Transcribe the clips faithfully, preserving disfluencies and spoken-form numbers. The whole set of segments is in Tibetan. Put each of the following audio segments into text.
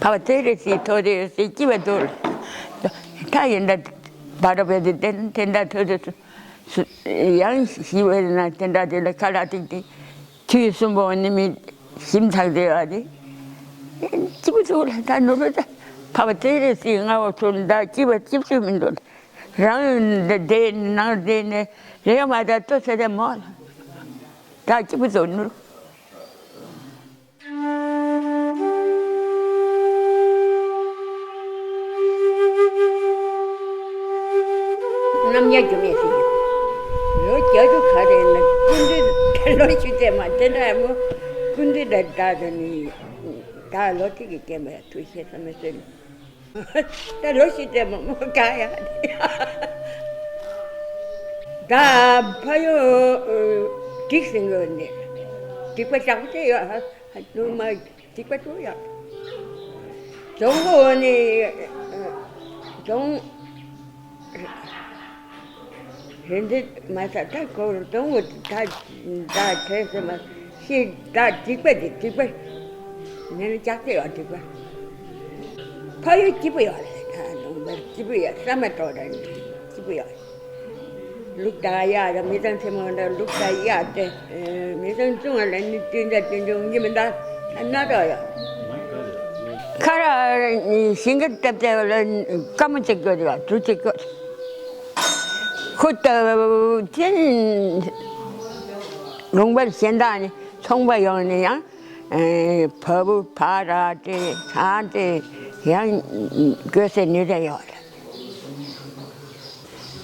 ཕ་བ་དེ་རེ་སི་ཐོ་རེ་སི་ཅི་བ་དོ། ད་ཡིན་ད་བ་ར་བ་དེ་དེ་དེ་འདྲ་ཐོ་རེ་སི་ཡང་ཞི་བའི་ན་དེ་འདྲ་དེ་ལ་ཁ་ལ་ཏིག་ཏིག་དུས་གསུམ་པོ་ནི་མི་ཞིམ་ཚགས་དེ་བ་དེ་ཅི་བ་དོ་ལ་ད་ནོར་བ་ད་ཕ་བ་དེ་རེ་སི་ང་བ་ཚོ་ད་ཅི་བ་ཅི་བ་མི་འདུག་རང་འདི་ནང་འདི་ནས་རེ་མ་ད་ལྟོས་ཟེར་རེ་མོ་ལ་ད་ཅི་བུ་ཟོ་ནུར། རྣམ་ཉ་རྒྱུ་མེད་ཟེར། ལོ་བརྒྱད་ཅུ་ག་རེ་ན་སྐུ་མདུན་ལོ་ཆུ་ཚོད་མ་དེ་འདྲ་མོ་སྐུ་མདུན་ད་ད་ད་ནི་ད་ལོ་གཅིག་གི་རྐྱེན་པས་ཐུགས་ཤེས་ས་མི་སྲིད། ད་ལོ་ཤི་ཏེ་མོ་མོ་ག་ཡ། ད་ཕ་ཡོ་འགྲིག་ཟིན་གོ་ནི། འགྲིག་པ་ཞག་པོ་ཡོད་ཧ་ནུ་མ་འགྲིག་པ་ཏུ་ཡོད། རྫོང་གོ་ནི་རྫོང་། རེད་འདི་མ་ས་ད་གོ་རུ་གཏོང་བུ་ད་ད་དེ་སེ་མ་ཤི་ད་འགྲིག་པ་འདི་འགྲིག་པ་ནས་ནི་ལྕགས་ཚེ་ཡོད་འགྲིག་པ་ཕ་ཡུལ་སྐྱིད་པོ་ཡོད་རེད། ད་ལུང་པ་སྐྱིད་པོ་ཡོད་ས་མ་གཏོགས་ར་སྐྱིད་པོ་ཡོད། ལུག་ད་ཡ་ར་མི་ཚང་ཆེན་མོ་འདྲ་ལུག་ད་ཡ་དེ་མི་ཚང་ཚུང་བ་ལ་ནི་དུས་འདྲ་དུས་འདྲ་འོང་གི་མི་འདའ་ན་ད་ཡོད། ཁ་ར་ཞིང་ཁ་བཏབ་བཏབ་ལ་སྐམ་མོ་ཅིག་དགོས་རེད་བ་དུ་ཅིག་དགོས། ཁུ་ཏ་ཅིན་ལུང་པར་གཞན་དག་ནི་ཚོང་པ་ཡོང་ནས་ཡང་བ་བུ་ཕ་ར་ཏེ་ཚང་ཏེ་ཡང་དགོས་སེ་ནི་རེ་ཡོད་རེད།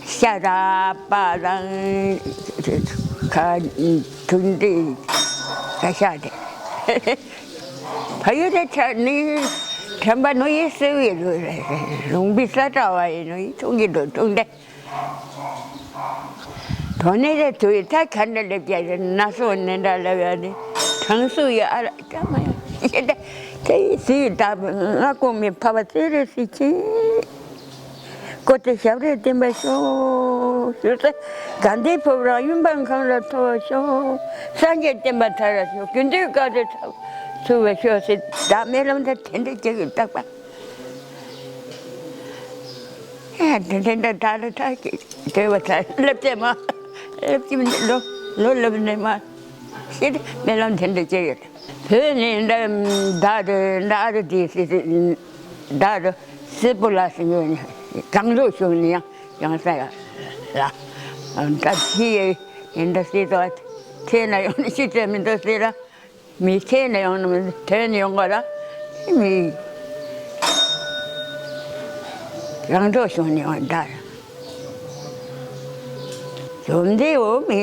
ཤ་ར་པ་དང་ཁ་དུང་ཏེ་ཁ་ཤ་ཏེ་ཕ་ཡུལ་དེ་ཆ་ནི་དྲན་པ་ནོ་ཡི་སེ་བའི་རུ་རེད། ལུང་པའི་ས་གྲྭ་བ་ཡི་ནོ་ཡི་ཐུང་གི་འགྲོ་ཐུང་ཏེ། དོ་ནས་རེ་དུ་ཡི་ཐ་ཁ་འདྲ་ལེབ་རྒྱ་རེ་ན་སོ་ནས་འདྲ་ལེབ་ཡ་ནི་གྲང་སུ་ཡི་ཨ་ར་ཀ་མ་ཡ་ཤེ་ད་དེ་ཡི་སི་ཡི་ད་ང་ཀོ་མི་ཕ་བ་ཙེ་རེ་སི་ཆི་ཀོ་ཏེ་ཞབས་རེ་བསྟན་པ་ཤོག་ཞུ་ཚེ་ག་འདི་ཕོབ་རང་ཡུམ་པང་ཁང་ལ་ཐོ་ཤོག་སངས་རྒྱས་བསྟན་པ་ཐར་ར་ཤོག་རྒྱུ་འདུས་བཀའ་དྲིན་ཚུ་བ་ཤོག་སི་ད་མེ་ལམ་ད་དེ་འདྲ་རྒྱ་གི་བཏགས་པ། ཨེ་དེ་དེ་འདྲ་ད་ལ་ད་ཀྱི་དེ་བ་ད་ལབ་ཙེ་མ་ལབ་ཀྱི་མི་ལོ་ལོ་ལབ་ནས་མ་ཤེས་ཏེ་མེ་ལམ་དེ་འདྲ་སྐྱེ་ཡོད། བོད་ནས་འདྲ་ད་དེ་འདྲ་ཨ་རུ་དེ་སི་སི་ད་དེ་སི་པུ་ལ་སི་ཡོད་ནས་གང་ལོ་ཤུགས་ནས་ཡང་ཡང་ས་ཡ་ལ་ད་ཤི་ཡེ་ཡིན་ད་སི་ཏོ་ཐེ་ན་ཡོང་ནས་ཤི་ཙེ་མི་འདུག་སི་ར། མི་ཁྱེད་ནས་ཡོང་ནམ་དོན་ཡོང་ག་ལ་མི་རང་གྲོགས་བྱུང་ནས་ཡོང་ད། ཡོང་དེ་འོ་མི་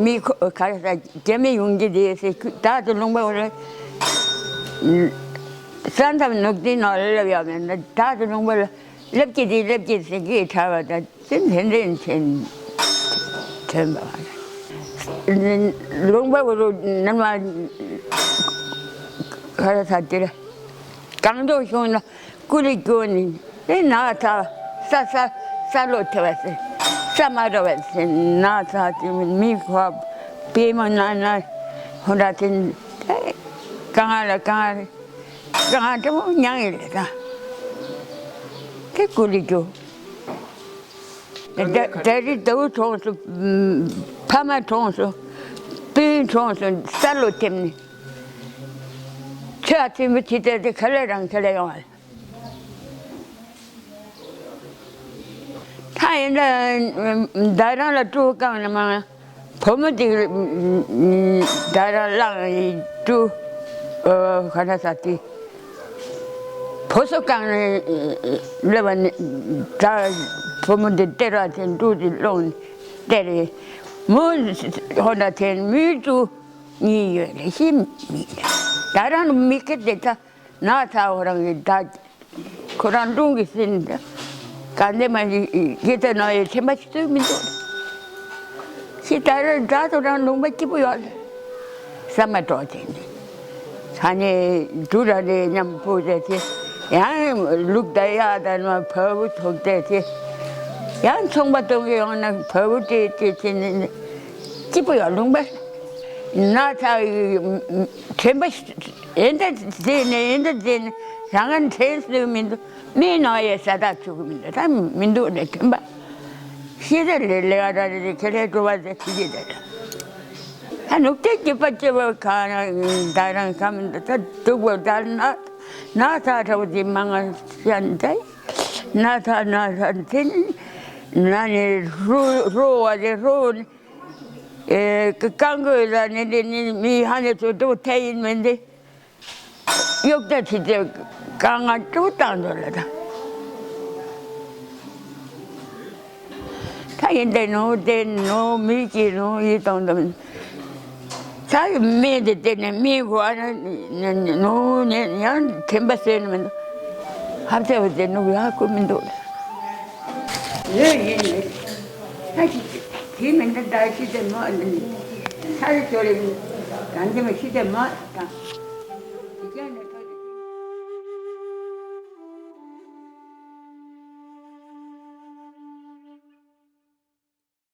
མི་ཁོ་ག་རེ་ཟ་རྒྱ་མི་ཡོང་གི་དེ་ཟེར་ད་དུ་ལུང་པ་འོ་རེད། ས་མཚམས་ནུབ་དེ་ནང་ལ་ཡོད་མེད་ན་ད་དུ་ལུང་པ་ལ། ལབ་ཀྱི་དེ་ལབ་ཀྱི་ཟེར་གྱི་གྲྭ་བ་དང་ཅི་འདྲེན་འདྲེན་ཆེན་ཐོན་པ་བ་ལུང་པ་བུ་རུ་ནར་མ་ག་ར་ས་དེ་ར་གང་དུ་བྱུང་ན་ཀུ་རེ་སྐྱོན་ནི་དེ་ན་ཚ་ས་ས་ས་ལོ་ཐེ་བ་ཟེར་ས་མ་ར་བ་ཟེར་ན་ཚ་དེ་མི་ཁོ་པེ་མ་ན་ན་ཧོ་ན་དེ་གང་ལ་གང་ལ། རང་འདྲ་མོ་མྱངས་ཡོད་རེད་ད། དེ་ཀུ་ལི་རྒྱུ། ད་ད་རི་ཟླ་བོ་གྲོངས་སོ། ཕ་མ་གྲོངས་སོ། སྤུན་གྲོངས་སོ་ས་ལོ་ཐེམ་ནི། ཆུ་ཨ་ཐིམ་བུ་ཆི་ཏེ་དེ་ག་ལེ་རང་ག་ལེ་ཡོང་བ། ད་ཡིན་ན་ཟླ་རང་ལ་སྤྲོ་བ་བསྐང་ནས་མ། བུ་མོ་དེ་ད་རང་བླངས་ཡིན་དུ་ཁ་ན་ས་དེ་བུ་སོ་བསྐང་ནས་སླེབས་པ་ནི་ད་བུ་མོ་དེ་སྟེར་བ་དེ་འབྲུ་དེ་སློང་ནས་སྟེར་རེད། མོ་ཧོ་ན་དེ་མི་དུ་གཉིས་ཡོད་རེད་ཤི་མི་ད་རང་མི་ཁེ་དེ་ད་ན་ཚ་བོ་རང་གི་ད། ཁོ་རང་ལུང་གི་སྲིན་ག་འདྲེ་མ་ཡི་ཏེ་ན་ཡི་ཐེམ་པ་ཅི་ཚོད་མི་འདུག་ཤི་ད་ར་དགྲ་དུ་རང་ལུང་པ་སྐྱིད་པོ་ཡོད་ལ་ས་མ་གྲོགས་དེ་ནི་ས་ནས་དུ་ར་རེ་མཉམ་པོ་རེ་དེ་ཡང་ལུག་ད་ཡག་ད་ན་བ་བུ་ཐོག་དེ་དེ་ཡང་ཚོང་པ་གཏོང་གི་ཡོང་ན་བ་བུ་དེ་དེ་དེ་ནི་སྐྱིད་པོ་ཡོད་ལུང་པ་ན་ཚ་ཡི་ཐེམ་པ། ཨེ་འདྲ་བྱས་ནས་ཨེ་འདྲ་བྱས་ནས་རང་ང་དྲན་སྲིད་མི་འདུག་མིའི་ནང་ཡང་ཤ་སྟག་བཅུག་གི་མི་འདུག་ད་མི་འདུག་ནས་ཐོན་པ། ཤི་རེ་ལས་ལས་ཀ་ར་རེ་ཁེ་ལས་སྤྲོ་བ་ཟེར་ཁྱི་རེ་རེ། ད་ནུབ་ཏེ་སྐྱིད་པ་སྐྱིད་པ་གང་ད་རང་གམ་ད་སྡུག་པ་ད་ན་ན་ཚ་ཁྲ་བོ་དེ་མ་ང་ཤ་འདྲ་ན་ཚ་ན་ཚ་དེ་ན་ནི་རུ་རུ་བ་དེ་རུ་ནི་ཨེ་ཀ་ཀང་གོས་ལ་ནི་དེ་ནི་མི་ཧ་ནི་ཚོ་དུ་ཐེ་ཡིན་མིན་དེ། གཡོག་ད་ཕྱི་དེ་དཀའ་ངལ་སྤྲོ་བཏང་འདུག་ལ་ད། ད་ཡིན་དེ་ནོ་དེ་ནོ་མི་གི་ནོ་ཡི་དང་དང་། ད་ཡི་མི་དེ་དེ་ནས་མི་གོ་ཨ་ནོ་ནས་ཡང་ཐེམ་པ་ཟེར་ནི་མི་འདུག་ཧབ་ཆ་བ་དེ་ནོ་ཡ་ཁུ་མི་འདུག་ལ། ཡོད་ཡིན་ནི། ད་ཅི་དེ་མི་འདུག་ད་ཅི་དེ་མོ་ཨ་ནི་ས་རི་ཅོ་རི་གང་དེ་མ་ཤི་དེ་མོ་ད།